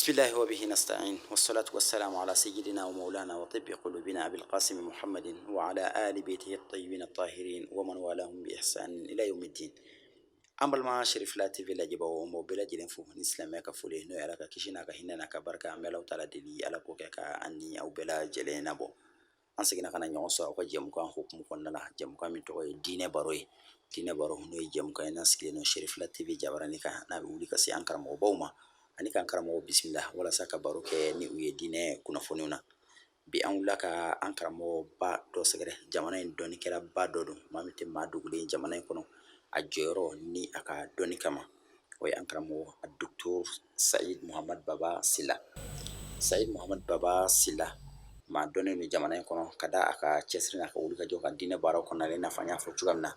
Bismillahi wa bihi nasta'in wassalatu wassalamu ala sayyidina wa maulana wa tibbi qulubina Abil Qasim Muhammadin wa ala ali beytihi at-tayyibin at-tahirin wa man walahum bi ihsanin ila yawmiddin. An balima Cherifla TV lajɛbaaw, an b'aw bɛɛ lajɛlen fo ni silamɛya ka foli ye, n'o ye Ala ka kisi n'a ka hinɛ n'a ka barika. An bɛ Alahu taala deli, Ala k'o kɛ ka an ni aw bɛɛ lajɛlen nabɔ. An seginna ka na ɲɔgɔn sɔrɔ aw ka jɛmukan hukumu kɔnɔna la, jɛmukan min tɔgɔ ye diinɛ baro ye. Diinɛ baro, n'o ye jɛmukan ye n'a sigilen don Cherifla TV jabarani kan, n'a bɛ wuli ka se an karamɔgɔbaw ma ani k'an karamɔgɔ bisimila walasa ka baro kɛ ni u ye diinɛ kunnafoniw na. Bi an wulila ka an karamɔgɔba dɔ sɛgɛrɛ, jamana in dɔnnikɛlaba dɔ don, maa min tɛ maa dogolen jamana in kɔnɔ a jɔyɔrɔ ni a ka dɔnni kama. O ye an karamɔgɔ docteur Sayid Muhamad Baba Sila. Sayid Muhamad Baba Sila, maa dɔnnen don jamana in kɔnɔ ka da a ka cɛsiri n'a ka wulikajɔ ka diinɛ baaraw kɔnɔna la. I n'a fɔ an y'a fɔ cogoya min na,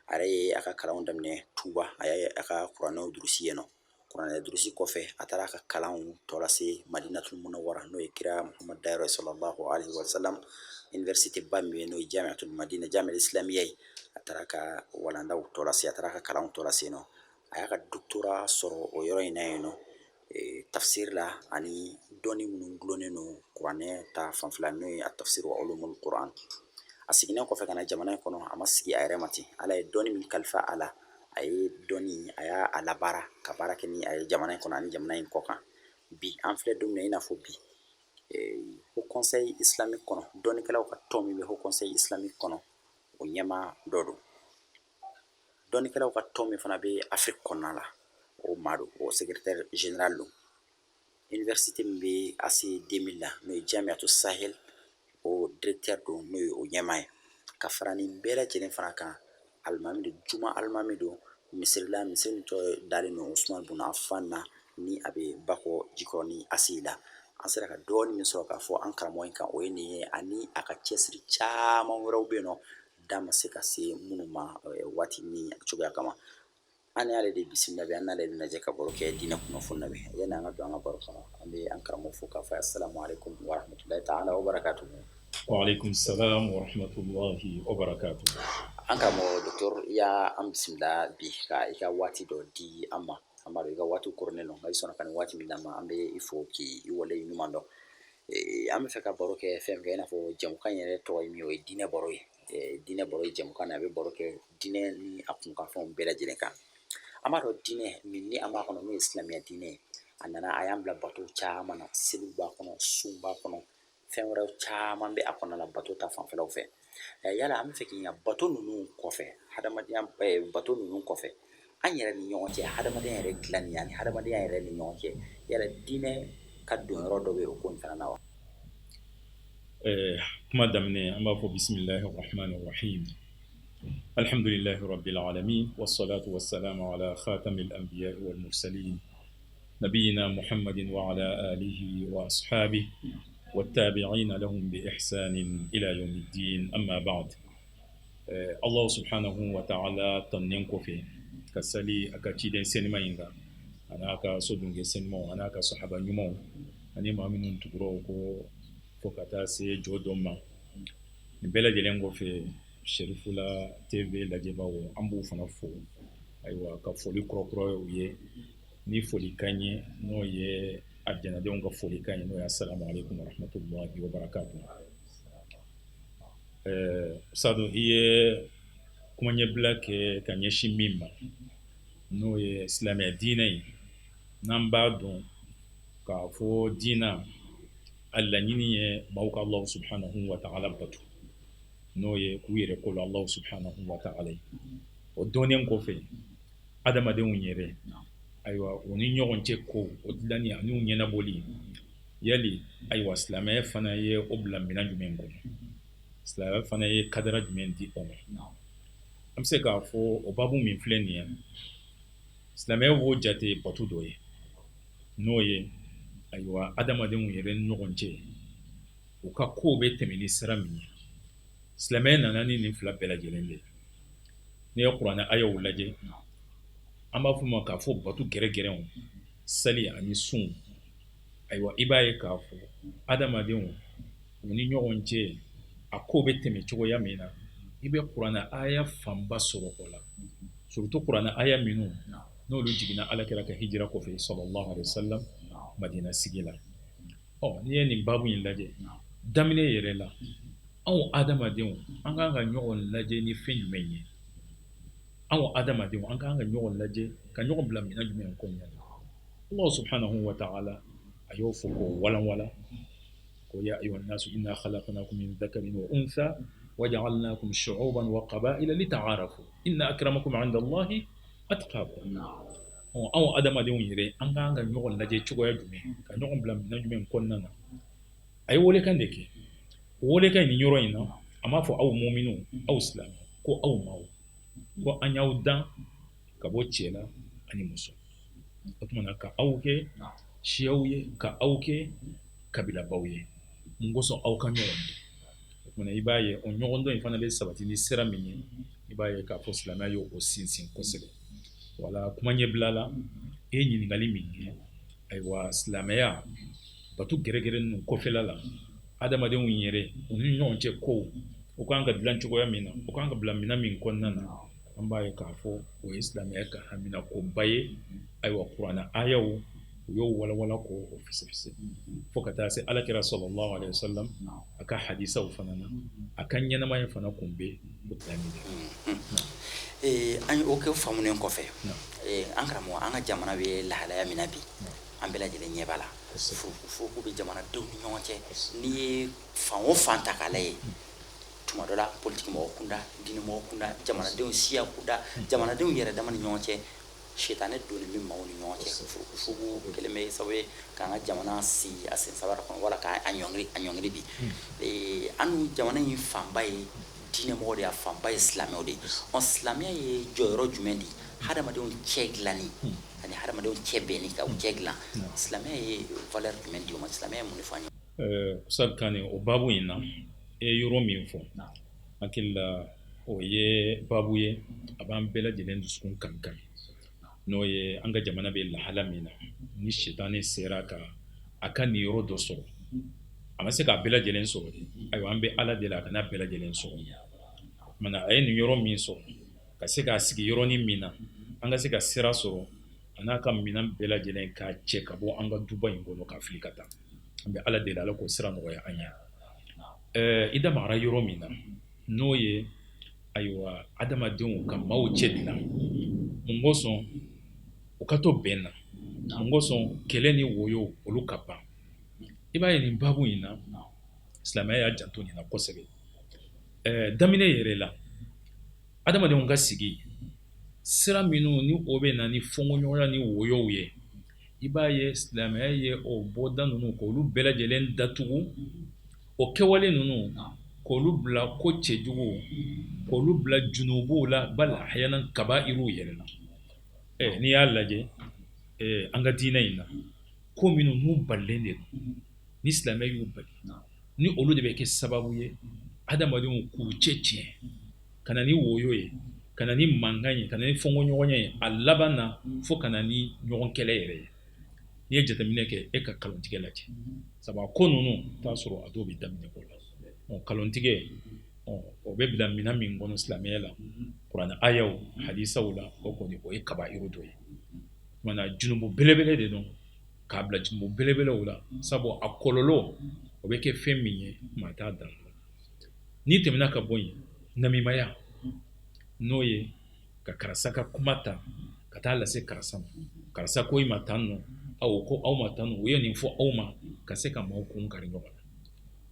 a yɛrɛ ye a ka kalanw daminɛ Tuba, a ye a ka kuranɛw durusi yen nɔ. Kuranɛ durusi kɔfɛ, a taara a ka kalanw tɔ lase Madinatul Munawwara, n'o ye kira Muhamad dayɔrɔ ye sallallahu alaihi wa sallam, université ba min bɛ n'o ye Jamiatul Madina, Jamia Islamiya ye. A taara ka walandaw tɔ lase, a taara ka kalanw tɔ lase yen nɔ. A y'a ka doctorat sɔrɔ o yɔrɔ in na yen nɔ, tafsir la ani dɔnni minnu dulonnen don kuranɛ ta fanfɛla, n'o ye a tafsir wa ulumul Quran. A seginnen kɔfɛ ka na jamana in kɔnɔ, a ma sigi a yɛrɛ ma ten. Ala ye dɔnni min kalifa a la, a ye dɔnni, a y'a a labaara ka baara kɛ ni a ye jamana in kɔnɔ ani jamana in kɔ kan. Bi an filɛ don min na i n'a fɔ bi, Haut Conseil islamique kɔnɔ, dɔnnikɛlaw ka tɔn min bɛ Haut Conseil islamique kɔnɔ, o ɲɛmaa dɔ don. Dɔnnikɛlaw ka tɔn min fana bɛ Afrique kɔnɔna la, o maa don, o secrétaire général don. Université min bɛ AC 2000 la, n'o ye Jamiatu Sahel, o directeur don, n'o ye o ɲɛmaa ye. Ka fara nin bɛɛ lajɛlen fana kan, alimami don, juma alimami don misiri la, misiri min tɔgɔ dalen don Usman bun Affan na, ni a bɛ Bakɔ Jikɔrɔni ACI la. An sera ka dɔɔnin min sɔrɔ k'a fɔ an karamɔgɔ in kan, o ye nin ye, ani a ka cɛsiri caman wɛrɛw bɛ yen nɔ, da ma se ka se minnu ma waati ni cogoya kama. An y'ale de bisimila bi, an n'ale de lajɛ ka baro kɛ diinɛ kunnafoni na bi. Yanni an ka don an ka baro kɔnɔ, an bɛ an karamɔgɔ fo k'a fɔ assalamu alaikum wa rahmatullahi ta'ala wa barakatuhu. Wa alaikum salam wa rahmatullahi wa barakatuhu. An karamɔgɔ docteur, i y'an bisimila bi ka i ka waati dɔ di an ma. An b'a dɔn i ka waati koronnen don, nka i sɔnna ka nin waati min d'an ma, an bɛ i fo k'i wale ɲuman dɔn. An bɛ fɛ ka baro kɛ fɛn fɛn, i n'a fɔ jɛmukan yɛrɛ tɔgɔ ye min ye, o ye diinɛ baro ye. Diinɛ baro ye jɛmukan na, a bɛ baro kɛ diinɛ ni a kunkanfɛnw bɛɛ lajɛlen kan. An b'a dɔn diinɛ min ni an b'a kɔnɔ, n'o ye silamɛya diinɛ ye, a nana a y'an bila bato caman na. Seliw b'a kɔnɔ, sun b'a kɔnɔ, fɛn wɛrɛw caman bɛ a kɔnɔna la bato ta fanfɛlaw fɛ. Yala an bɛ fɛ k'i ɲininka, bato ninnu kɔfɛ, hadamadenya, bato ninnu kɔfɛ, an yɛrɛ ni ɲɔgɔn cɛ, hadamadenya yɛrɛ dilanni ani hadamadenya yɛrɛ ni ɲɔgɔn cɛ, yala diinɛ ka donyɔrɔ dɔ bɛ o ko in fana na wa? Kuma daminɛ, an b'a fɔ bisimilahi rahmani rahim, alhamdulillahi rabbil alamin, wassalatu wassalamu ala khatamil anbiya wal mursalin, nabiyina muhammadin wa ala alihi wa ashabihi wattabi'ina lahum bi ihsanin ila yawmiddin, amma ba'd. Allah subhanahu wa ta'ala tanunen kɔfɛ ka sali a ka ciden senima in kan, a n'a ka sodunkɛ senimaw, a n'a ka sahaba ɲumanw, ani maa minnu tugura u kɔ fo ka taa se jɔ don ma. Nin bɛɛ lajɛlen kɔfɛ, Cherifla TV lajɛbaaw, an b'u fana fo, ayiwa, ka foli kurakuraya u ye ni folikan ye, n'o ye alijanadenw ka folikan ye, n'o ye assalamu alaikum warahmatullahi wabarakatuh. Sadu, i ye kuma ɲɛbila kɛ ka ɲɛsin min ma, n'o ye silamɛya diinɛ ye, n'an b'a dɔn k'a fɔ diinɛ a laɲini ye maaw ka Allahu subhanahu wa ta'ala bato, n'o ye k'u yɛrɛ kolo Allahu subhanahu wa ta'ala ye. O dɔnnen kɔfɛ, adamadenw yɛrɛ, ayiwa, u ni ɲɔgɔn cɛ ko o dilanni ani u ɲɛnabɔli, yali, ayiwa, silamɛya fana ye o bila minɛn jumɛn kɔnɔ? Silamɛya fana ye kadara jumɛn di o ma? An bɛ se k'a fɔ o babu min filɛ nin ye, silamɛya b'o jate bato dɔ ye, n'o ye, ayiwa, adamadenw yɛrɛ ni ɲɔgɔn cɛ, u ka kow bɛ tɛmɛ ni sira min ye. Silamɛya nana ni nin fila bɛɛ lajɛlen de ye. N'i ye kuranɛ ayaw lajɛ, an b'a fɔ ma k'a fɔ bato gɛrɛgɛrɛw, sali ani sun, ayiwa, i b'a ye k'a fɔ adamadenw u ni ɲɔgɔn cɛ, a ko bɛ tɛmɛ cogoya min na, i bɛ kuranɛ aya fanba sɔrɔ o la, surtout kuranɛ aya minnu n'olu jiginna alakira ka hijira kɔfɛ sallallahu alaihi wasallam. Madina sigi la. Ɔ, n'i ye nin baabu in lajɛ daminɛ yɛrɛ la, anw adamadenw, an kan ka ɲɔgɔn lajɛ ni fɛn jumɛn ye? Anw adamadenw, an kan ka ɲɔgɔn lajɛ ka ɲɔgɔn bila minɛn jumɛn kɔnɔna na? Allah subhanahu wa ta'ala a y'o fɔ k'o walanwala ko ya ayyuhan nasu inna khalaqnakum min dhakarin wa untha waja'alnakum shu'uban wa qaba'ila lita'arafu inna akramakum 'inda Allahi atqakum. Anw adamadenw yɛrɛ, an kan ka ɲɔgɔn lajɛ cogoya jumɛn, ka ɲɔgɔn bila minɛn jumɛn kɔnɔna na? A ye welekan de kɛ. O welekan in, nin yɔrɔ in na, a m'a fɔ aw muminu, aw silamɛ, ko aw maaw, ko an y'aw dan ka bɔ cɛ la ani muso. O tuma na, ka aw kɛ siyaw ye, ka aw kɛ kabilabaw ye. Mun kosɔn? Aw ka ɲɔgɔn dɔn. O tuma na, i b'a ye, o ɲɔgɔn dɔn in fana bɛ sabati ni sira min ye, i b'a ye k'a fɔ silamɛya y'o sinsin kosɛbɛ. Wala kuma ɲɛbila la, e ye ɲininkali min kɛ, ayiwa, silamɛya bato gɛrɛgɛrɛ ninnu kɔfɛla la, adamadenw yɛrɛ u ni ɲɔgɔn cɛ kow, u kan ka dilan cogoya min na, u kan ka bila minɛn min kɔnɔna na, an b'a ye k'a fɔ o ye silamɛya ka hamina koba ye. Ayiwa, kuranɛ ayaw, u y'o walawala k'o fisifisi, fo ka taa se alakira sallallahu alaihi wasallam a ka hadisaw fana na, a ka ɲɛnamaya fana kun bɛ o tila. An ye o kɛ faamunen kɔfɛ, an karamɔgɔ, an ka jamana bɛ lahalaya min na bi, an bɛɛ lajɛlen ɲɛ b'a la, furuku bɛ jamanadenw ni ɲɔgɔn cɛ. N'i ye fan o fan ta k'a lajɛ, tuma dɔ la politiki mɔgɔ kunda, diinɛ mɔgɔ kunda, jamanadenw siya kunda, jamanadenw yɛrɛ dama ni ɲɔgɔn cɛ, sitanɛ donnen bɛ maaw ni ɲɔgɔn cɛ. Furukufuruku kɛlen bɛ sababu ye k'an ka jamana sigi a sen sabara kɔnɔ, wala k'a ɲɔngiri, a ɲɔngiri bi. An dun jamana in fanba ye diinɛmɔgɔ de ye, a fanba ye silamɛw de ye. Ɔ, silamɛya ye jɔyɔrɔ jumɛn di hadamadenw cɛ dilanni ani hadamadenw cɛ bɛnni, ka u cɛ dilan? Silamɛya ye valeur jumɛn di o ma? Silamɛya ye mun de fɔ an ye? Ustaz Kane, o baabu in na, e ye yɔrɔ min fɔ, hakili la o ye baabu ye a b'an bɛɛ lajɛlen dusukun kami kami, n'o ye an ka jamana bɛ lahala min na, ni sitanɛ sera ka a ka nin yɔrɔ dɔ sɔrɔ. A ma se k'a bɛɛ lajɛlen sɔrɔ de. Ayiwa, an bɛ Ala deli a kana bɛɛ lajɛlen sɔrɔ. Kumana a ye nin yɔrɔ min sɔrɔ, ka se k'a sigi yɔrɔnin min na, an ka se ka sira sɔrɔ a n'a ka minɛn bɛɛ lajɛlen k'a cɛ ka bɔ an ka duba in kɔnɔ ka fili ka taa. An bɛ Ala deli, Ala k'o sira nɔgɔya an ye. I da magara yɔrɔ min na, n'o ye, ayiwa, adamadenw ka maaw cɛ dilan, mun kosɔn u ka to bɛn na, mun kosɔn kɛlɛ ni woyo olu ka ban, i b'a ye nin baabu in na, silamɛya y'a janto nin na kosɛbɛ. Daminɛ yɛrɛ la, adamadenw ka sigi sira minnu ni o bɛ na ni fɔnkɔɲɔgɔnya ni woyow ye, i b'a ye silamɛya ye o bɔda ninnu k'olu bɛɛ lajɛlen datugu, o kɛwale ninnu k'olu bila ko cɛjugu, k'olu bila junubuw la, bal ahyanan kabairuw yɛrɛ la. N'i y'a lajɛ an ka diinɛ in na, ko minnu n'u balilen de don, ni silamɛ y'u bali, ni olu de bɛ kɛ sababu ye adamadenw k'u cɛ tiɲɛ, ka na ni woyo ye, ka na ni mankan ye, ka na ni fɔnkɔɲɔgɔnya ye, a laban na fo ka na ni ɲɔgɔn kɛlɛ yɛrɛ ye. N'i ye jateminɛ kɛ, e ka kalontigɛ lajɛ, sabu a ko ninnu t'a sɔrɔ a dɔw bɛ daminɛ o la. Kalontigɛ, o bɛ bila minɛn min kɔnɔ silamɛya la, kuranɛ ayaw, hadisaw la, o kɔni o ye kabairu dɔ ye. Kumana junubu belebele de don, k'a bila junubu belebelew la, sabu a kɔlɔlɔ o bɛ kɛ fɛn min ye, maa t'a dan dɔn. N'i tɛmɛna ka bɔ yen, namimaya, n'o ye ka karisa ka kuma ta ka taa lase karisa ma, karisa ko i ma tan nɔ, aw ko aw ma tan nɔ, u ye nin fɔ aw ma, ka se ka maaw kun kari ɲɔgɔn na,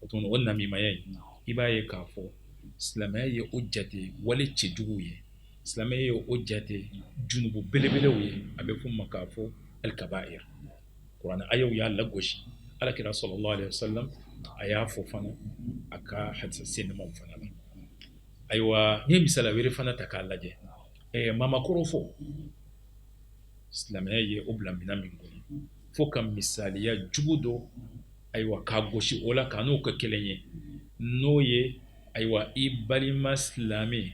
o tuma o namimaya in, i b'a ye k'a fɔ silamɛya ye o jate wale cɛjuguw ye, silamɛya ye o jate junubu belebelew ye. A bɛ fɔ ma k'a fɔ alikabair. Kuranɛ ayaw y'a lagosi, alakira sallallahu alaihi wasallam a y'a fɔ fana a ka hadisa senumanw fana la. Ayiwa, n'i ye misaliya wɛrɛ fana ta k'a lajɛ, maamakɔrɔfɔ, silamɛya ye o bila minɛn min kɔnɔ, fo ka misaliya jugu dɔ, ayiwa, k'a gosi o la k'a n'o kɛ kelen ye, n'o ye, ayiwa, i balima silamɛ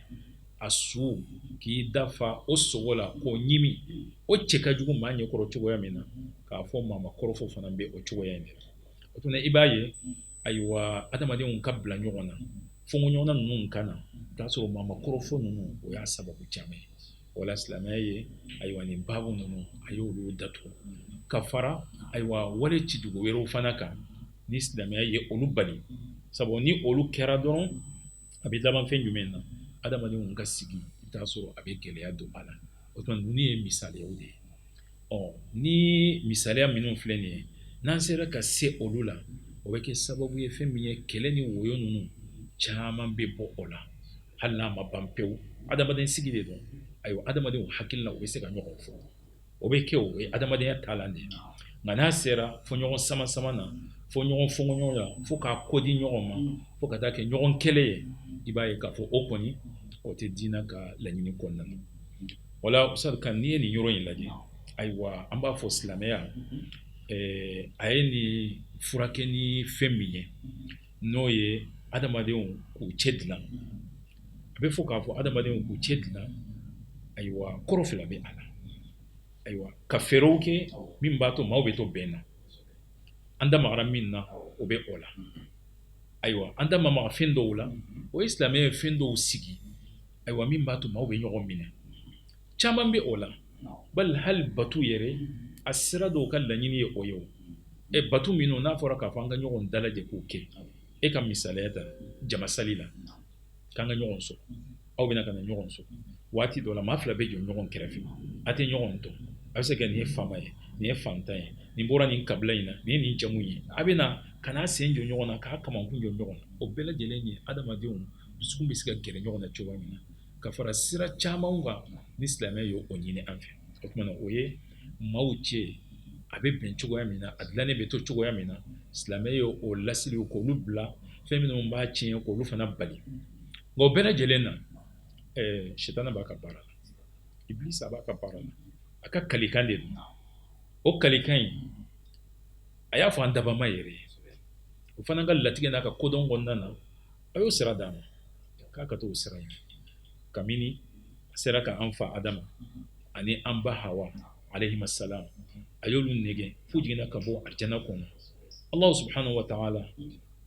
a su k'i dafa o sogo la k'o ɲimi, o cɛ ka jugu maa ɲɛkɔrɔ cogoya min na, k'a fɔ maamakɔrɔfɔ fana bɛ o cogoya in de la. O tuma i b'a ye, ayiwa, adamadenw ka bila ɲɔgɔn na, fɔnkɔɲɔgɔnna ninnu ka na, i t'a sɔrɔ maamakɔrɔfɔ ninnu, o y'a sababu caman ye. O la silamɛya ye ayiwa nin baabu ninnu a y'olu datugu ka fara ayiwa wale cɛjugu wɛrɛw fana kan ni silamɛya ye olu bali, sabu ni olu kɛra dɔrɔn a bɛ laban fɛn jumɛn na? Adamadenw ka sigi, i bɛ t'a sɔrɔ a bɛ gɛlɛya don a la. O tuma ninnu ye misaliyaw de ye. Ɔ ni misaliya minnu filɛ nin ye, n'an sera ka se olu la, o bɛ kɛ sababu ye fɛn min ye kɛlɛ ni woyo ninnu caman bɛ bɔ o la, hali n'a ma ban pewu. Adamaden sigi de don. Ayiwa, adamadenw hakili la, u bɛ se ka ɲɔgɔn fɔ, o bɛ kɛ, o ye adamadenya taalan de ye. Nka n'a sera fo ɲɔgɔn sama sama na, fo ɲɔgɔn fɔnkɔɲɔgɔn la, fo k'a ko di ɲɔgɔn ma, fo ka taa kɛ ɲɔgɔn kɛlɛ ye, i b'a ye k'a fɔ o kɔni o tɛ diinɛ ka laɲini kɔnɔna na. Wala Ustad kan, n'i ye nin yɔrɔ in lajɛ, ayiwa, an b'a fɔ silamɛya a ye nin furakɛ ni fɛn min ye, n'o ye adamadenw k'u cɛ dilan. A bɛ fɔ k'a fɔ adamadenw k'u cɛ dilan, ayiwa, kɔrɔ fila bɛ a la. Ayiwa, ka fɛɛrɛw kɛ min b'a to maaw bɛ to bɛn na. An da magara min na, o bɛ o la. Ayiwa, an da ma maga fɛn dɔw la, o ye silamɛya ye fɛn dɔw sigi, ayiwa, min b'a to maaw bɛ ɲɔgɔn minɛ. Caman bɛ o la, bali hali batu yɛrɛ, a sira dɔw ka laɲini ye o ye. O ɛ batu minnu n'a fɔra k'a fɔ an ka ɲɔgɔn dalajɛ k'o kɛ, e ka misaliya ta jamasali la, k'an ka ɲɔgɔn sɔrɔ, aw bɛna ka na ɲɔgɔn sɔrɔ waati dɔ la, maa fila bɛ jɔ ɲɔgɔn kɛrɛfɛ, a tɛ ɲɔgɔn dɔn. A bɛ se ka nin ye faama ye, nin ye fantan ye, nin bɔra nin kabila in na, nin ye nin jamu ye. A bɛ na ka n'a sen jɔ ɲɔgɔn na, k'a kamankun jɔ ɲɔgɔn na. O bɛɛ lajɛlen ye adamadenw dusukun bɛ se ka gɛrɛ ɲɔgɔn na cogoya min na, ka fara sira caman kan ni silamɛ ye o ɲini an fɛ. O tuma na, o ye maaw cɛ a bɛ bɛn cogoya min na, a dilannen bɛ to cogoya min na, silamɛ ye o lasili k'olu bila, fɛn minnu b'a tiɲɛ k'olu fana bali. Nka o bɛɛ lajɛlen na, sitana b'a ka baara la, Ibilisa b'a ka baara la, a ka kalikan de don. O kalikan in, a y'a fɔ an dabama yɛrɛ ye, o fana ka latigɛ n'a ka kodɔn kɔnɔna na, a y'o sira d'an ma k'a ka t'o sira ɲini. Kabini a sera ka an fa Adama ani an ba Hawa alayhima salam, a y'olu nɛgɛ f'u jiginna ka bɔ arijana kɔnɔ. Allahu subhanahu wa ta'ala,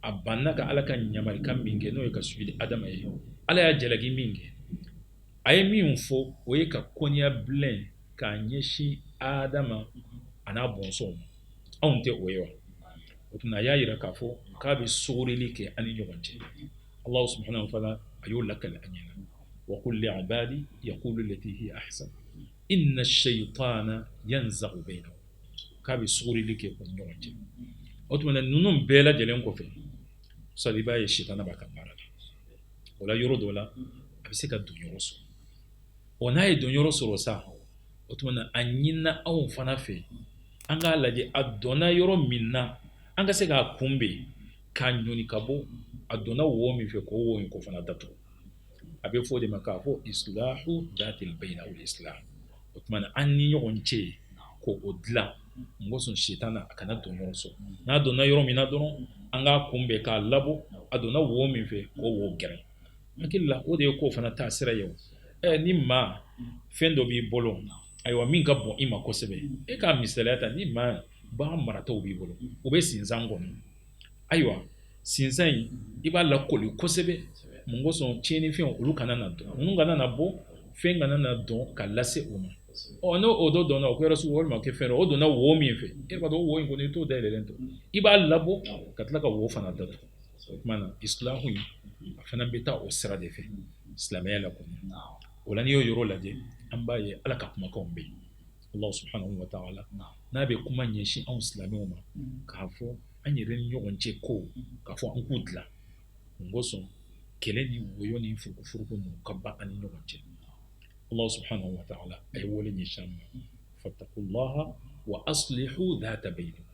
a banna ka Ala ka ɲamarikan min kɛ, n'o ye ka sujudi Adama ye, Ala y'a jalaki min kɛ, a ye min fɔ, o ye ka kɔniya bilen k'a ɲɛsin Adama a n'a bɔnsɔnw ma. Anw tɛ o ye wa? O tuma a y'a yira k'a fɔ k'a bɛ sogorili kɛ an ni ɲɔgɔn cɛ. Allah subhanahu wa ta'ala a y'o lakali an ɲɛna: wa qul li ibadi yaqulu allati hiya ahsan inna ash-shaytana yanzaghu bainahum. K'a bɛ sogorili kɛ u ni ɲɔgɔn cɛ. O tuma na, ninnu bɛɛ lajɛlen kɔfɛ, sali, i b'a ye sitana b'a ka baara la. O la, yɔrɔ dɔ la, a bɛ se ka don yɔrɔ sɔrɔ. O n'a ye don yɔrɔ sɔrɔ sa, o tuma na, a ɲinina anw fana fɛ an k'a lajɛ a donna yɔrɔ min na, an ka se k'a kunbɛn k'a ɲɔni ka bɔ a donna wo min fɛ, k'o wo in k'o fana datugu. A bɛ fɔ o de ma k'a fɔ islahu dhatil bayna aw islah. O tuma na, an ni ɲɔgɔn cɛ k'o o dilan n kosɔn sitana a kana don yɔrɔ sɔrɔ. N'a donna yɔrɔ min na dɔrɔn, an k'a kunbɛn k'a labɔ a donna wo min fɛ, k'o wo gɛrɛ. Hakili la, o de ye k'o fana taa sira ye. O ɛ ni maa fɛn dɔ b'i bolo, ayiwa, min ka bon i ma kosɛbɛ, e k'a misaliya ta, ni maa bagan marataw b'i bolo, u bɛ sinsan kɔnɔ, ayiwa, sinsan in i b'a lakoli kosɛbɛ. Mun kosɔn? Tiɲɛnifɛnw olu kana na dɔn, ninnu kana na bɔ, fɛn kana na dɔn ka lase o ma. Ɔ n'o o dɔ donna, o kɛra sugu walima kɛ fɛn dɔ, o donna wo min fɛ, e b'a dɔn o wo in kɔni, i t'o dayɛlɛlen to, i b'a labɔ ka tila ka wo fana datugu. O tuma na, islahu in a fana bɛ taa o sira de fɛ silamɛya la kɔni. O la, n'i y'o yɔrɔ lajɛ, an b'a ye Ala ka kumakanw bɛ yen. Allah subhanahu wa ta'ala n'a bɛ kuma ɲɛsin anw silamɛw ma k'a fɔ an yɛrɛ ni ɲɔgɔn cɛ ko k'a fɔ an k'u dilan, mun kosɔn kɛlɛ ni woyo ni furukufuruku ninnu ka ban an ni ɲɔgɔn cɛ. Allah subhanahu wa ta'ala a ye wele ɲɛsin an ma: fattaqullaha wa aslihu dhata baynikum.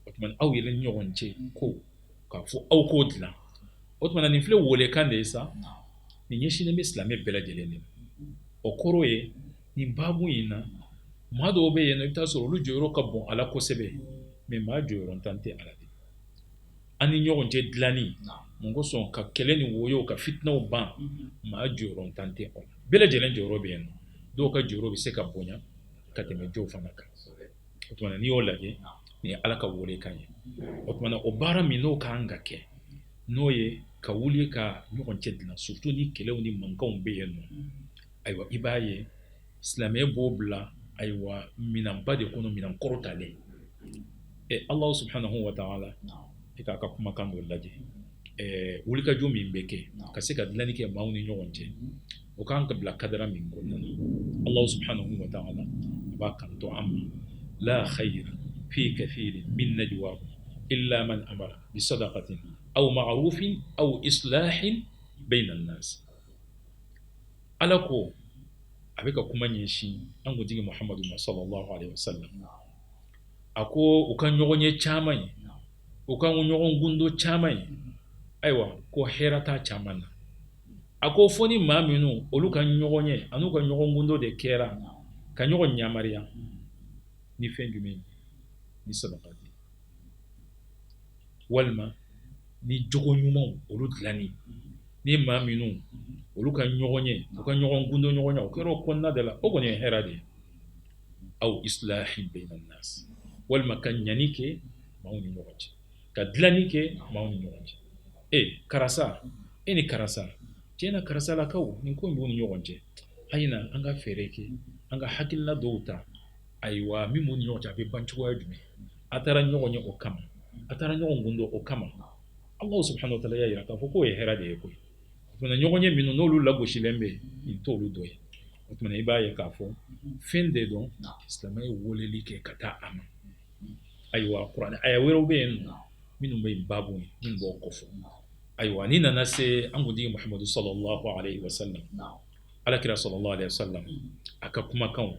O tuma, aw yɛrɛ ni ɲɔgɔn cɛ ko k'a fɔ aw k'o dilan. O tuma na, nin filɛ welekan de ye sa, nin ɲɛsinnen bɛ silamɛ bɛɛ lajɛlen de ma. O kɔrɔ ye, nin baabu in na, maa dɔw bɛ yen nɔ, i bɛ taa sɔrɔ olu jɔyɔrɔ ka bon a la kosɛbɛ, mais maa jɔyɔrɔntan tɛ a la de. An ni ɲɔgɔn cɛ dilanni, mun kosɔn ka kɛlɛ ni woyo ka fitinaw ban, maa jɔyɔrɔntan tɛ o la. Bɛɛ lajɛlen jɔyɔrɔ bɛ yen nɔ, dɔw ka jɔyɔrɔ bɛ se ka bonya ka tɛmɛ dɔw fana kan. O tuma na, n'i y'o lajɛ, nin ye Ala ka welekan ye. O tuma na, o baara min n'o kan ka kɛ, n'o ye ka wuli ka ɲɔgɔn cɛ dilan, surtout ni kɛlɛw ni mankanw bɛ yen nɔ. Ayiwa, i b'a ye silamɛ b'o bila, ayiwa, minɛnba de kɔnɔ, minɛn kɔrɔtalen. Ɛ Alahu subhanahu wa ta'ala, i k'a ka kumakan dɔ lajɛ. Wulikajɔ min bɛ kɛ ka se ka dilanni kɛ maaw ni ɲɔgɔn cɛ, o kan ka bila kadara min kɔnɔna na, Alahu subhanahu wa ta'ala a b'a kanto an ma: la khayra fi kathirin min najwahum illa man amara bi sadaqatin aw ma'rufin aw islahin bayna an-nas. Ala ko, a bɛ ka kuma ɲɛsin an kuntigi Muhamadu ma sallallahu alaihi wasallam, a ko u ka ɲɔgɔn ye caman ye, u ka ɲɔgɔn gundo caman ye, ayiwa, ko hɛrɛ t'a caman na. A ko fo ni maa minnu, olu ka ɲɔgɔn ye an'u ka ɲɔgɔn gundo de kɛra ka ɲɔgɔn yamaruya ni fɛn jumɛn ye? Ni sadaka di, walima ni jogo ɲumanw, olu dilanni. Ni maa minnu, olu ka ɲɔgɔn ye, u ka ɲɔgɔn gundo ɲɔgɔn ye, o kɛra o kɔnɔna de la, o kɔni ye hɛrɛ de ye. Aw islahin bayna nas, walima ka ɲani kɛ maaw ni ɲɔgɔn cɛ, ka dilanni kɛ maaw ni ɲɔgɔn cɛ. E karisa, e ni karisa, tiɲɛ na karisalakaw, nin ko in b'u ni ɲɔgɔn cɛ, a ye na an ka fɛɛrɛ kɛ, an ka hakilina dɔw ta. Ayiwa, min b'u ni ɲɔgɔn cɛ, a bɛ ban cogoya jumɛn? A taara ɲɔgɔn ye o kama, a taara ɲɔgɔn gundo o kama. Allah subhanahu wa ta'ala y'a jira k'a fɔ k'o ye hɛrɛ de ye koyi. O tuma, ɲɔgɔn ye minnu n'olu lagosilen bɛ yen, nin t'olu dɔ ye. O tuma, i b'a ye k'a fɔ fɛn de don, silamɛ ye weleli kɛ ka taa a ma. Ayiwa, kuranɛ aya wɛrɛw bɛ yen nɔ minnu bɛ yen baabu ye minnu b'o kɔfɔ. Ayiwa, ni nana se an kuntigi Muhamadu sallallahu alaihi wasallam, Alakira sallallahu alaihi wasallam, a ka kumakanw,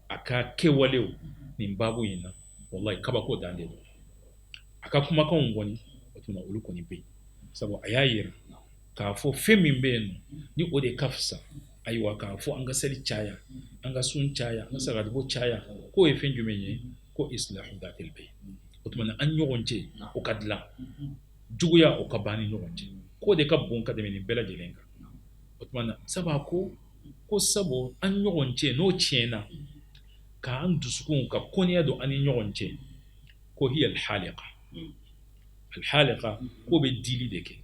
a ka kɛwalew nin baabu in na, wallahi, kabako dan de don. A ka kumakanw kɔni, o tuma, olu kɔni bɛ yen, sabu a y'a yira k'a fɔ fɛn min bɛ yen nɔ ni o de ka fisa, ayiwa, k'a fɔ an ka seli caya, an ka sun caya, an ka sarakatibɔ caya, k'o ye fɛn jumɛn ye? Ko islahu dhatil bayn. O tuma na, an ɲɔgɔn cɛ, o ka dilan, juguya, o ka ban ni ɲɔgɔn cɛ, k'o de ka bon ka tɛmɛ nin bɛɛ lajɛlen kan. O tuma na, sabu a ko sabu an ɲɔgɔn cɛ n'o tiɲɛna, k'an dusukunw ka kɔniya don an ni ɲɔgɔn cɛ, ko hiya alhaliqa, alhaliqa, k'o bɛ dili de kɛ.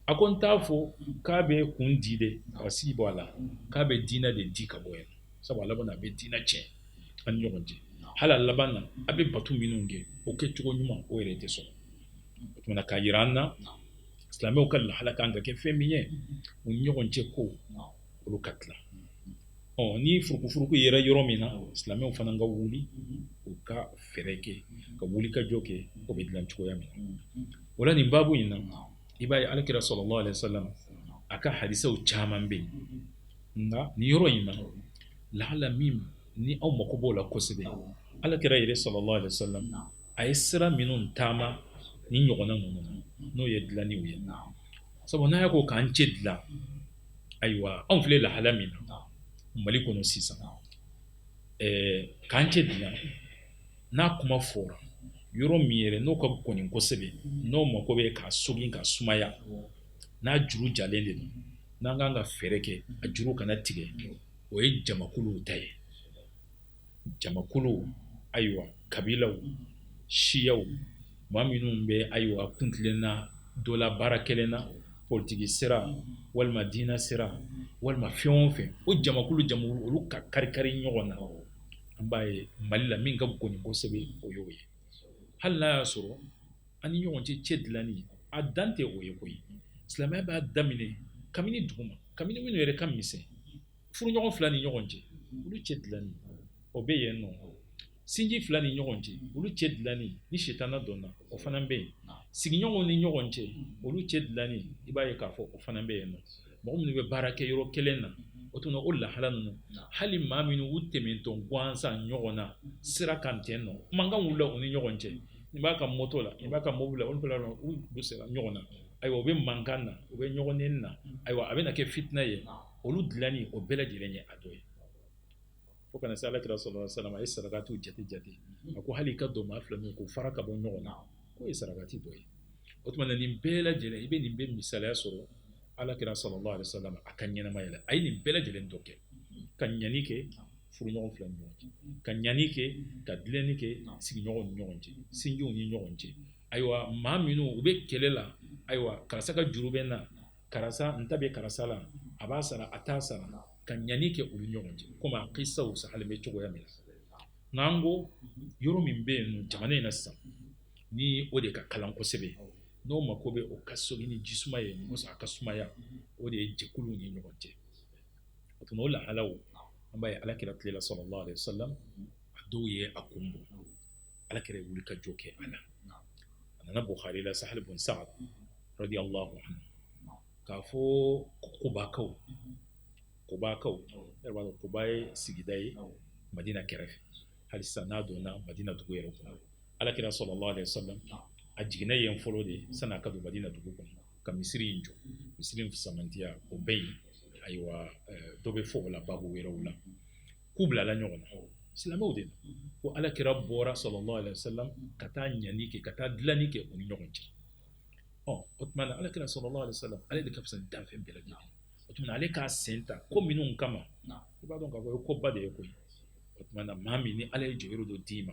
A ko n t'a fɔ k'a bɛ kun di dɛ, ka si bɔ a la, k'a bɛ diinɛ de di ka bɔ yen. Sabu a laban na, a bɛ diinɛ tiɲɛ an ni ɲɔgɔn cɛ. Hali a laban na, a bɛ bato minnu kɛ, o kɛcogo ɲuman, o yɛrɛ tɛ sɔrɔ. O tuma na, k'a yira an na, silamɛw ka lahala kan ka kɛ fɛn min ye, u ni ɲɔgɔn cɛ ko, olu ka tila. Ɔ ni furukufuruku yera yɔrɔ min na, silamɛw fana ka wuli, u ka fɛɛrɛ kɛ ka wuli ka jɔ kɛ, o bɛ dilan cogoya min na. O la, nin baabu in na, i b'a ye Alakira sallallahu alaihi wasallam, a ka hadisaw caman bɛ yen, nka nin yɔrɔ in na, lahala min ni aw mako b'o la kosɛbɛ, Alakira yɛrɛ sallallahu alaihi wasallam, a ye sira minnu taama ni ɲɔgɔnna ninnu na, n'o ye dilanniw ye. Sabu n'a y'a ko k'an cɛ dilan, ayiwa, anw filɛ lahala min na Mali kɔnɔ sisan, k'an cɛ dilan, n'a kuma fɔra yɔrɔ min yɛrɛ n'o ka gɔni kosɛbɛ, n'o mako bɛ k'a sogin ka sumaya, n'a juru jalen de don, n'an kan ka fɛɛrɛ kɛ a juru kana tigɛ, o ye jamakuluw ta ye. Jamakuluw, ayiwa, kabilaw, siyaw, maa minnu bɛ, ayiwa, kuntilenna dɔ la, baara kelen na, politiki sira walima diinɛ sira walima fɛn o fɛn, o jamakulu jamakulu, olu ka kari-kari ɲɔgɔn na. An b'a ye Mali la, min ka gɔni kosɛbɛ, o y'o ye. Hali n'a y'a sɔrɔ an ni ɲɔgɔn cɛ cɛ dilanni, a dan tɛ o ye koyi. Silamɛya b'a daminɛ kabini duguma, kabini minnu yɛrɛ ka misɛn, furuɲɔgɔn fila ni ɲɔgɔn cɛ, olu cɛ dilanni, o bɛ yen nɔ. Sinji fila ni ɲɔgɔn cɛ, olu cɛ dilanni, ni sitana donna, o fana bɛ yen. Sigiɲɔgɔnw ni ɲɔgɔn cɛ, olu cɛ dilanni, i b'a ye k'a fɔ o fana bɛ yen nɔ. Mɔgɔ minnu bɛ baara kɛ yɔrɔ kelen na, o tuma, o lahala ninnu, hali maa minnu u tɛmɛntɔ gansan ɲɔgɔn na sira kan ten nɔ, mankan wulila u ni ɲɔgɔn cɛ, nin b'a ka moto la, nin b'a ka mobili la, olu fana u sera ɲɔgɔn na, ayiwa, u bɛ mankan na, u bɛ ɲɔgɔn nɛni na, ayiwa, a bɛna kɛ fitina ye. Olu dilanni, o bɛɛ lajɛlen ye a dɔ ye. Fo kana se Alakira sallallahu alaihi wasallam, a ye sarakatiw jate jate, a ko hali i ka don maa fila min k'o fara ka bɔ ɲɔgɔn na, k'o ye sarakati dɔ ye. O tuma na, nin bɛɛ lajɛlen, i bɛ nin bɛɛ misaliya sɔrɔ Alakira sallallahu alaihi wasallam a ka ɲɛnamaya la. A ye nin bɛɛ lajɛlen dɔ kɛ: ka ɲani kɛ furuɲɔgɔn fila ni ɲɔgɔn cɛ, ka ɲani kɛ, ka dilanni kɛ sigiɲɔgɔnw ni ɲɔgɔn cɛ, sinjiw ni ɲɔgɔn cɛ. Ayiwa, maa minnu u bɛ kɛlɛ la, ayiwa, karisa ka juru bɛ n na, karisa n ta bɛ karisa la, a b'a sara, a t'a sara. ka ɲani kɛ olu ɲɔgɔn cɛ, komi a kisaw sahalen bɛ cogoya min na. Nka an ko yɔrɔ min bɛ yen nɔ jamana in na sisan, ni o de ka kalan kosɛbɛ, n'o mako bɛ o ka sogi ni jisuma ye, a ka sumaya, o de ye jɛkuluw ni ɲɔgɔn cɛ. O tuma o lahalaw an b'a ye ala kira tile la sallallahu alaihi wasallam, a dɔw ye a kun bɔ, ala kira ye wuli ka jɔ kɛ a la. A nana Bukhari la, Sahal bun Sa'ad radiyallahu anhu, k'a fɔ Kubakaw, Kubakaw yɛrɛ b'a dɔn, Kuba ye sigida ye Madina kɛrɛfɛ hali sisan, n'a donna Madina dugu yɛrɛ kɔnɔ. Ala kira sallallahu alaihi wasallam a jiginna yen fɔlɔ de sani a ka don Madina dugu kɔnɔ ka misiri in jɔ, misiri in fisamantiya o bɛɛ yen. Ayiwa, dɔ bɛ fɔ o la babu wɛrɛw la. K'u bilala ɲɔgɔn na, silamɛw de don, ko ala kira bɔra sallallahu alaihi wasallam ka taa ɲani kɛ, ka taa dilanni kɛ u ni ɲɔgɔn cɛ. Ɔ o tuma na ala kira sallallahu alaihi wasallam, ale de ka fisa ni danfɛn bɛɛ lajɛlen. O tuma na ale k'a sen ta ko minnu kama, i b'a dɔn k'a fɔ o ye koba de ye koyi. O tuma na maa min ni ala ye jɔyɔrɔ dɔ d'i ma,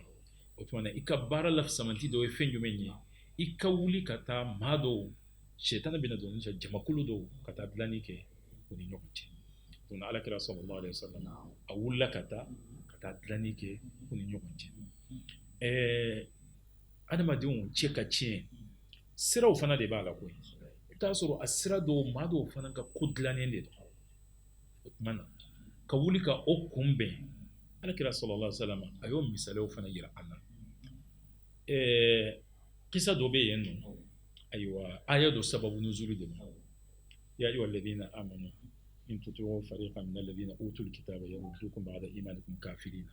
o tuma na i ka baara la fisamanti dɔ ye fɛn jumɛn ye? I ka wuli ka taa maa dɔw, sɛtanɛ bɛna don cɛ, jamakulu dɔw, ka taa dilanni kɛ u ni ɲɔgɔn cɛ. Donc ala kira sallallahu alaihi wasallam a wulila ka taa dilanni kɛ u ni ɲɔgɔn cɛ. Adamadenw cɛ ka tiɲɛ siraw fana de b'a la koyi. I bɛ taa sɔrɔ a sira dɔw, maa dɔw fana ka ko dilannen de don. O tuma na ka wuli ka o kunbɛn, ala kira sallallahu alaihi wasallam a y'o misaliyaw fana yira an na. Kisa dɔ bɛ yen nɔ, ayiwa, aya dɔ sababu nuzuli de ma: ya ayyuha alladhina amanu in tuti'u fariqan min alladhina utul kitaba yaruddukum ba'da imanikum kafirina.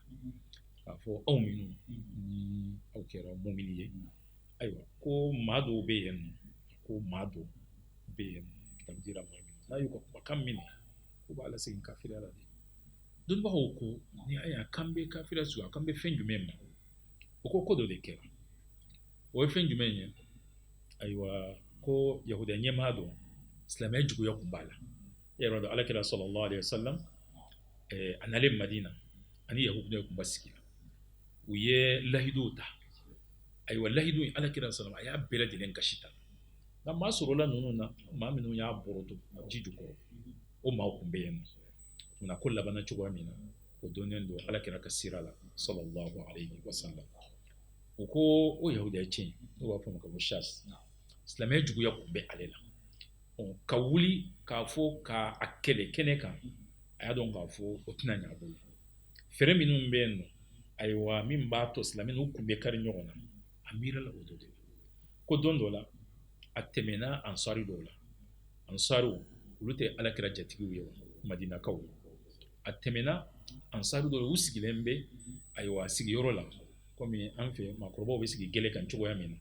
K'a fɔ aw minnu ni aw kɛra mumini ye, ayiwa, ko maa dɔw bɛ yen nɔ, ko maa dɔw bɛ yen nɔ, kitabu dira maa minnu, n'a y'u ka kumakan minɛ, k'u b'a lasegin kafiriya la de. Dɔnnibagaw ko ni a y'a kan bɛ kafiriya su, a kan bɛ fɛn jumɛn ma? O ko ko dɔ de kɛra. O ye fɛn jumɛn ye? Ayiwa, ko yahudiya ɲɛmaa dɔ, silamɛya juguya kun b'a la. E yɛrɛ dɔn, alakira sallallahu alaihi wasallam a nalen Madina, ani yahudiya kun ba sigi la, u ye lahiduw ta. Ayiwa, lahidu in, alakira sallam a y'a bɛɛ lajɛlen kasi ta, nka maa sɔrɔla ninnu na, maa minnu y'a bɔrɔtɔ ji jukɔrɔ, o maaw kun bɛ yen nɔ. Nka ko labanna cogoya min na, o donnen don alakira ka sira la sallallahu alaihi wasallam. U ko o yahudiya cɛ in, n'u b'a fɔ o ma ko Shas, silamɛya juguya kun bɛ ale la. Ka wuli k'a fɔ k'a kɛlɛ kɛnɛ kan, a y'a dɔn k'a fɔ o tɛna ɲɛ a bolo. Fɛɛrɛ minnu bɛ yen nɔ, ayiwa, min b'a to silamɛ n'u kun bɛ kari ɲɔgɔn na, a miirila o dɔ de la. Ko don dɔ la, a tɛmɛna ansari dɔw la. Ansariw, olu tɛ alakira jatigiw ye wa, madinakaw. A tɛmɛna ansari dɔw la, u sigilen bɛ, ayiwa, sigiyɔrɔ la, komi an fɛ maakɔrɔbaw bɛ sigi gɛlɛ kan cogoya min na.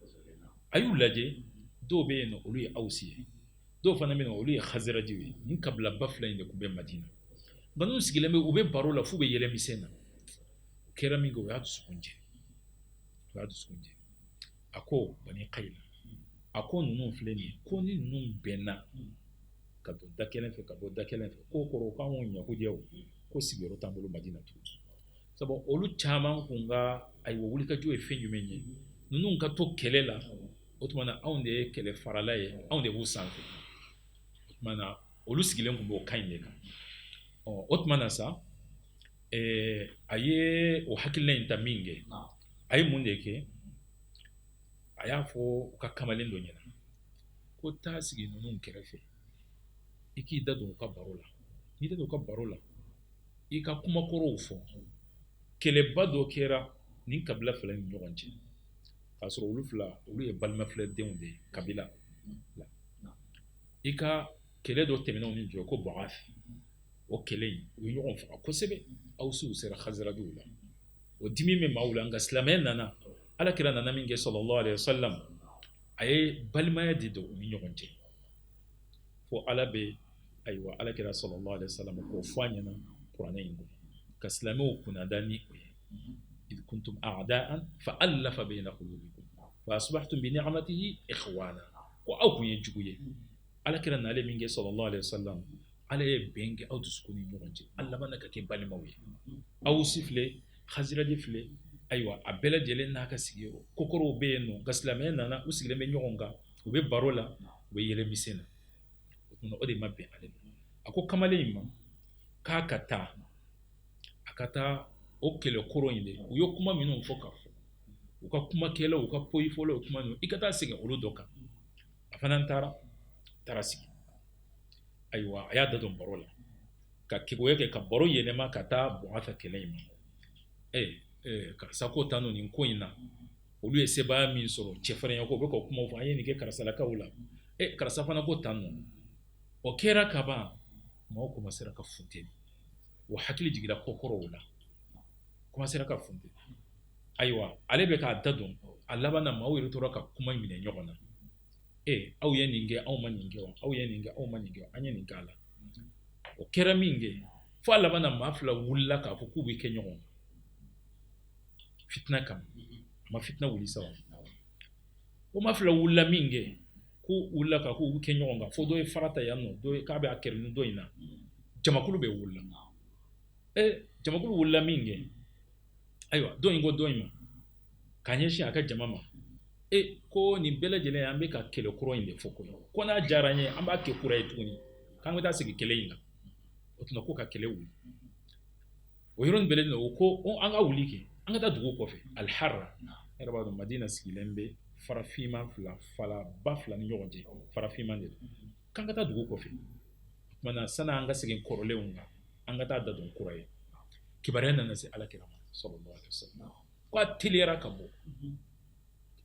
A y'u lajɛ, dɔw bɛ yen nɔ, olu ye Awusi ye, dɔw fana bɛ yen nɔ, olu ye Hazarajiw ye. Nin kabilaba fila in de tun bɛ Madina. Nka n'u sigilen bɛ, u bɛ baro la f'u bɛ yɛlɛ misɛn na. O kɛra min kɛ, o y'a dusukun jɛ, o y'a dusukun jɛ. A ko Bani Kayila, a ko ninnu filɛ nin ye, ko ni ninnu bɛnna ka don da kelen fɛ, ka bɔ da kelen fɛ, k'o kɔrɔ k'anw yahudiyaw ko sigiyɔrɔ t'an bolo Madina tugun. Sabu olu caman kun ka, ayiwa, wulikajɔ ye fɛn jumɛn ye? Ninnu ka to kɛlɛ la, o tuma na anw de ye kɛlɛ farala ye, anw de b'u sanfɛ. O tuma na olu sigilen tun b'o kan in de kan. Ɔ o tuma na sa, a ye o hakilina in ta min kɛ, a ye mun de kɛ? A y'a fɔ u ka kamalen dɔ ɲɛna ko taa sigi ninnu kɛrɛfɛ, i k'i da don u ka baro la. N'i da don u ka baro la, i ka kumakɔrɔw fɔ. Kɛlɛba dɔ kɛra nin kabila fila ni ɲɔgɔn cɛ, k'a sɔrɔ olu fila, olu ye balima filadenw de ye kabila la. I ka kɛlɛ dɔ tɛmɛna u ni jɔ ko Bu'ath. O kɛlɛ in, u ye ɲɔgɔn faga kosɛbɛ. Awusiw sera Khazrajiw la, o dimi bɛ maaw la. Nka silamɛya nana, ala kira nana min kɛ sallallahu alaihi wasallam, a ye balimaya de don u ni ɲɔgɔn cɛ, fo ala bɛ, ayiwa, ala kira sallallahu alaihi wasallam k'o fɔ a ɲɛna kuranɛ in kɔnɔ, ka silamɛw kunnada ni o ye: idh kuntum a'da'an fa allafa bayna qulubikum fa asbahtum bi ni'matihi ikhwana. Ko aw kun ye jugu ye, ala kira nalen min kɛ sallallahu alaihi wasallam, ala ye bɛn kɛ aw dusukun ni ɲɔgɔn cɛ, aw labanna ka kɛ balimaw ye. Awusi filɛ, Khazraji filɛ, ayiwa, a bɛɛ lajɛlen n'a ka sigiyɔrɔ kokɔrɔw bɛ yen nɔ. Nka silamɛya nana, u sigilen bɛ ɲɔgɔn kan, u bɛ baro la, u bɛ yɛlɛ misɛn na. O tuma o de ma bɛn ale ma. A ko kamalen in ma k'a K'a ka taa, a ka taa o kɛlɛ kɔrɔ in de, u ye kuma minnu fɔ ka fɔ, u ka kumakɛlaw, u ka poyifɔlaw, kuma ninnu, i ka taa segin olu dɔ kan. A fana taara sigi. Ayiwa, a y'a da don baro la ka keguya kɛ, ka baro yɛlɛma ka taa Buwasa kɛlɛ in ma. Karisa ko tan nin ko in na, olu ye sebaaya min sɔrɔ, cɛfarinya ko, u bɛ ka kuma fɔ, an ye nin kɛ karisalakaw la. Karisa fana ko tan nɔ. O kɛra ka ban, maaw commencera ka funteni, wa hakili jiginra kɔkɔrɔw la, commencera ka funteni. Ayiwa, ale bɛ k'a da don, a laban na maaw yɛrɛ tora ka kuma minɛ ɲɔgɔn na. Aw ye nin kɛ, anw ma nin kɛ wa? Aw ye nin kɛ, anw ma nin kɛ, an ye nin k'a la. O kɛra min kɛ, fo a laban na maa fila wulila k'a fɔ k'u bɛ kɛ ɲɔgɔn fitina kama. A ma fitina wuli sa wa? O maa fila wulila min kɛ, k'u wulila k'a k'u bɛ kɛ ɲɔgɔn kan, fo dɔ ye fara ta yan nɔ, dɔ ye k'a bɛ a kɛrɛ ni dɔ in na, jamakulu bɛ wulila. Jamakulu wulila min kɛ, ayiwa, dɔ in ko dɔ in ma k'a ɲɛsin a ka jama ma, ko nin bɛɛ lajɛlen an bɛ ka kɛlɛ kɔrɔ in de fɔ koyi, ko n'a diyara an ye, an b'a kɛ kura ye tuguni, k'an bɛ taa sigi kɛlɛ in kan. O tuma ko ka kɛlɛ wuli o yɔrɔnin bɛɛ lajɛlen. O ko an ka wuli kɛ, an ka taa dugu kɔfɛ, Alihara. E yɛrɛ b'a dɔn, Madina sigilen bɛ farafinman fila, falaba fila ni ɲɔgɔn cɛ, farafinman de don. K'an ka taa dugu kɔfɛ. O tuma na, sanni an ka segin kɔrɔlenw kan, an ka taa da don kura ye. Kibaruya nana se Ala kira ma sallallahu alaihi wasallam, ko a teliyara ka bɔ. O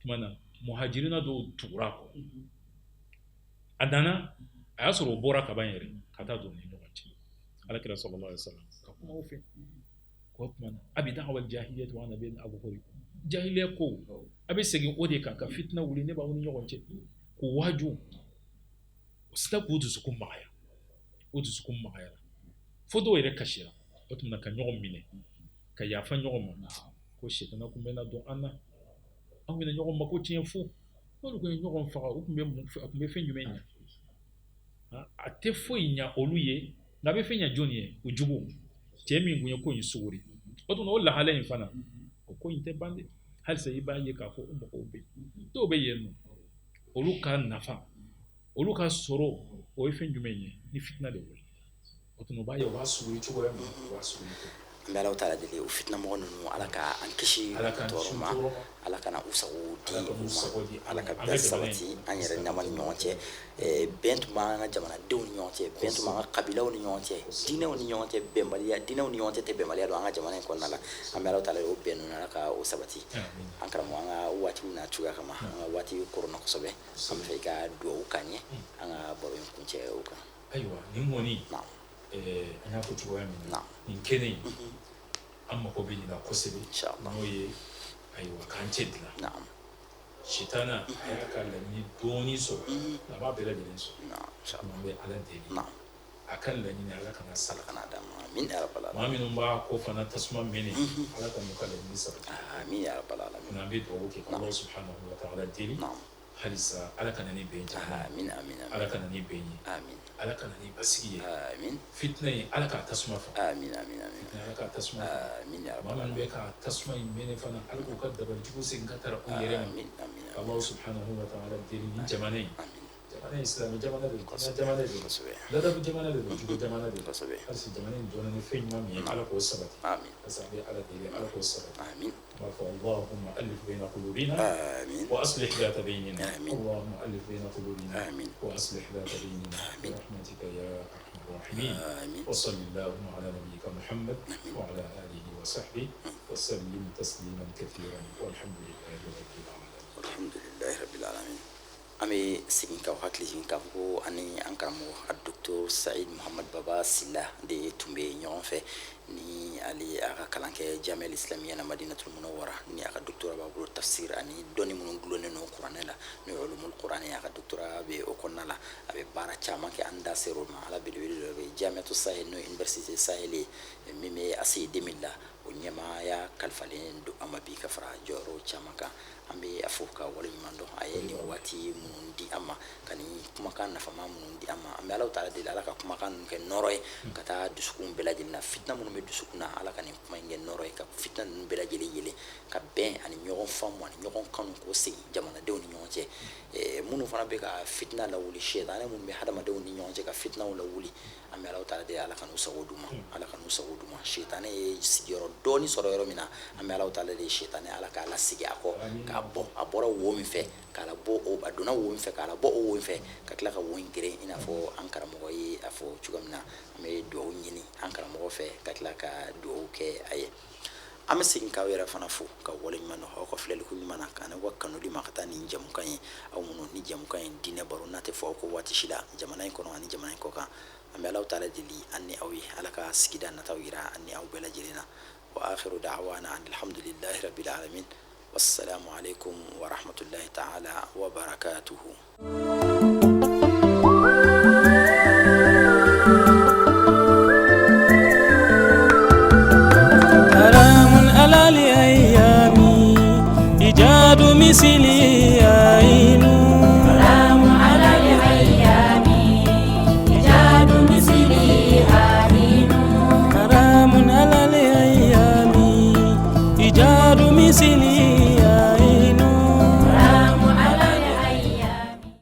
tuma na, muhajirina dɔw tugura a kɔ. A nana, a y'a sɔrɔ o bɔra kaban yɛrɛ ka taa don ni ɲɔgɔn cɛ. Ala kira sallallahu alaihi wasallam ka kuma o fɛ ko tuma na, a bɛ da'wa al-jahiliyyah wa ana bayna adhhurikum, jahiliya ko a bɛ segin o de kan ka fitina wuli ne b'aw ni ɲɔgɔn cɛ, k'u waaju. O sina k'u dusukun magaya, o dusukun magayara fo dɔw yɛrɛ kasira. O tuma na, ka ɲɔgɔn minɛ, ka yafa ɲɔgɔn ma, ko sitana kun bɛna don an na, anw bɛna ɲɔgɔn mako tiɲɛ fu. N'olu kun ye ɲɔgɔn faga, u kun bɛ mun, a kun bɛ fɛn jumɛn ɲɛ? A tɛ foyi ɲɛ olu ye, nka a bɛ fɛn ɲɛ jɔn ye? O jugu cɛ min kun ye ko in suguri. O tuma, o lahala in fana, o ko in tɛ ban dɛ. Halisa i b'a ye k'a fɔ o mɔgɔw bɛ yen, dɔw bɛ yen nɔ, olu ka nafa, olu ka sɔrɔ, o ye fɛn jumɛn ye? Ni fitina de wuli. O tuma, u b'a ye, u b'a suguri cogoya min, u b'a suguri ten. An bɛ Ala taala deli, o fitina mɔgɔ ninnu, Ala ka an kisi tɔɔrɔ ma, Ala kana u sago di u ma, Ala ka bɛn sabati an yɛrɛ nama ni ɲɔgɔn cɛ. Bɛn tun b'an ka jamanadenw ni ɲɔgɔn cɛ, bɛn tun b'an ka kabilaw ni ɲɔgɔn cɛ, diinɛw ni ɲɔgɔn cɛ, bɛnbaliya diinɛw ni ɲɔgɔn cɛ tɛ bɛnbaliya don an ka jamana in kɔnɔna la. An bɛ Ala taala o bɛn ninnu, Ala ka o sabati. An karamɔgɔ, an ka waatiw n'a cogoya kama, an ka waati koronna kosɛbɛ, an bɛ fɛ i ka dugawu k'an ye, an ka baro in kuncɛ o kan. Ayiwa, nin kɔni, an y'a fɔ cogoya min na, nin kɛnɛ in, an mako bɛ nin na kosɛbɛ, n'o ye ayiwa k'an cɛ dilan. Sitana a y'a ka laɲini dɔɔni sɔrɔ, a b'a bɛɛ lajɛlen sɔrɔ. An bɛ Ala deli, a ka laɲini, Ala kana sara kana d'a ma. Amin ya rabbal alamin. Maa minnu b'a ko fana tasuma mɛnɛ, Ala ka n'u ka laɲini sabati. Amin ya rabbal alamin. An bɛ dugawu kɛ ka Allah subhanahu wa ta'ala deli halisa, Ala ka na ni bɛn jamana. Amin, amin. Ala ka na ni bɛn ye. Amin. Ala ka na ni basigi ye. Amin. Fitinɛ in, Ala k'a tasuma faga. Amin, amin, amin. Fitinɛ, Ala k'a tasuma faga. Amin ya maa minnu bɛ ka tasuma in mɛnɛ fana, Ala k'u ka dabalijugu segin ka taara u yɛrɛ ma. Amin, amin. Allah subhanahu wa ta'ala deli, nin jamana in, amin, jamana in, silamɛ jamana de don, diinɛ jamana de don, ladabu jamana de don, jugu jamana de don. Halisa jamana in dɔnna ni fɛn ɲuman min ye, Ala k'o sabati. Amin. Halisa an bɛ Ala deli, Ala k'o sabati. Amin. اللهم ألف بين قلوبنا. آمين. وأصلح ذات بيننا. آمين. اللهم ألف بين قلوبنا. آمين. وأصلح ذات بيننا. آمين. برحمتك يا أرحم الراحمين. آمين. وصل اللهم على نبيك محمد وعلى آله وصحبه وسلم تسليما كثيرا، والحمد لله رب العالمين. الحمد لله رب العالمين. An bɛ segin ka hakili jigin k'a fɔ ko ani an karamɔgɔ a docteur Saïd Muhammad Baba Silla de tun bɛ ɲɔgɔn fɛ. Ni ale a ka kalan kɛ Jamiya Islamiyya na Madinatul Munawwara, ni a ka doctorat b'a bolo tafsir ani dɔnni minnu gulonnen don kuranɛ la, n'o ye ulumul kuranɛ ye, a ka doctorat bɛ o kɔnɔna la. A bɛ baara caman kɛ, an da ser'o ma. Ala belebele dɔ bɛ Jamiatu Sahel, n'o ye Université Sahel ye, min bɛ ACI 2000 la. O ɲɛmaaya kalifalen don an ma bi ka fara jɔyɔrɔ caman kan. An bɛ a fo ka waleɲuman dɔn a ye nin waati minnu di an ma, ka nin kumakan nafama minnu di an ma. An bɛ Ala taala deli, Ala ka kumakan ninnu kɛ nɔrɔ ye ka taa dusukun bɛɛ lajɛlen na. Fitina minnu bɛ dusukun na, Ala ka nin kuma in kɛ nɔrɔ ye ka fitina ninnu bɛɛ lajɛlen yelen, ka bɛn ani ɲɔgɔn faamu ani ɲɔgɔn kanu k'o segin jamanadenw ni ɲɔgɔn cɛ. Minnu fana bɛ ka fitina lawuli, sitanɛ minnu bɛ hadamadenw ni ɲɔgɔn cɛ ka fitinaw lawuli, an bɛ Ala taala deli, Ala kan'u sago d'u ma, Ala kan'u sago d'u ma. Sitanɛ ye sigiyɔrɔ dɔɔni sɔrɔ yɔrɔ min na, an bɛ Ala taala deli, sitanɛ, Ala k'a lasegin a kɔ, k'a bɔ a bɔra wo min fɛ k'a labɔ o, a donna wo min fɛ k'a labɔ o wo in fɛ, ka tila ka wo in geren, i n'a fɔ an karamɔgɔ ye a fɔ cogo min na. An bɛ dugawu ɲini an karamɔgɔ fɛ ka tila ka dugawu kɛ a ye. An bɛ segin k'aw yɛrɛ fana fo ka waleɲuman dɔn aw ka filɛliko ɲuman na, ka n'aw ka kanuli ma ka taa nin jɛmukan ye. Aw minnu ni jɛmukan ye diinɛ baro n'a tɛ fɔ aw ko waati si la, jamana in kɔnɔ ani jamana in kɔ kan. An bɛ Ala taala deli an ni aw ye, Ala ka sigida nataw yira an ni aw bɛɛ lajɛlen na. Wa akhiru da'wana alhamdulillahi rabbil alamin. Wassalamu alaikum wa rahmatullahi ta'ala wa barakatuhu. Misili.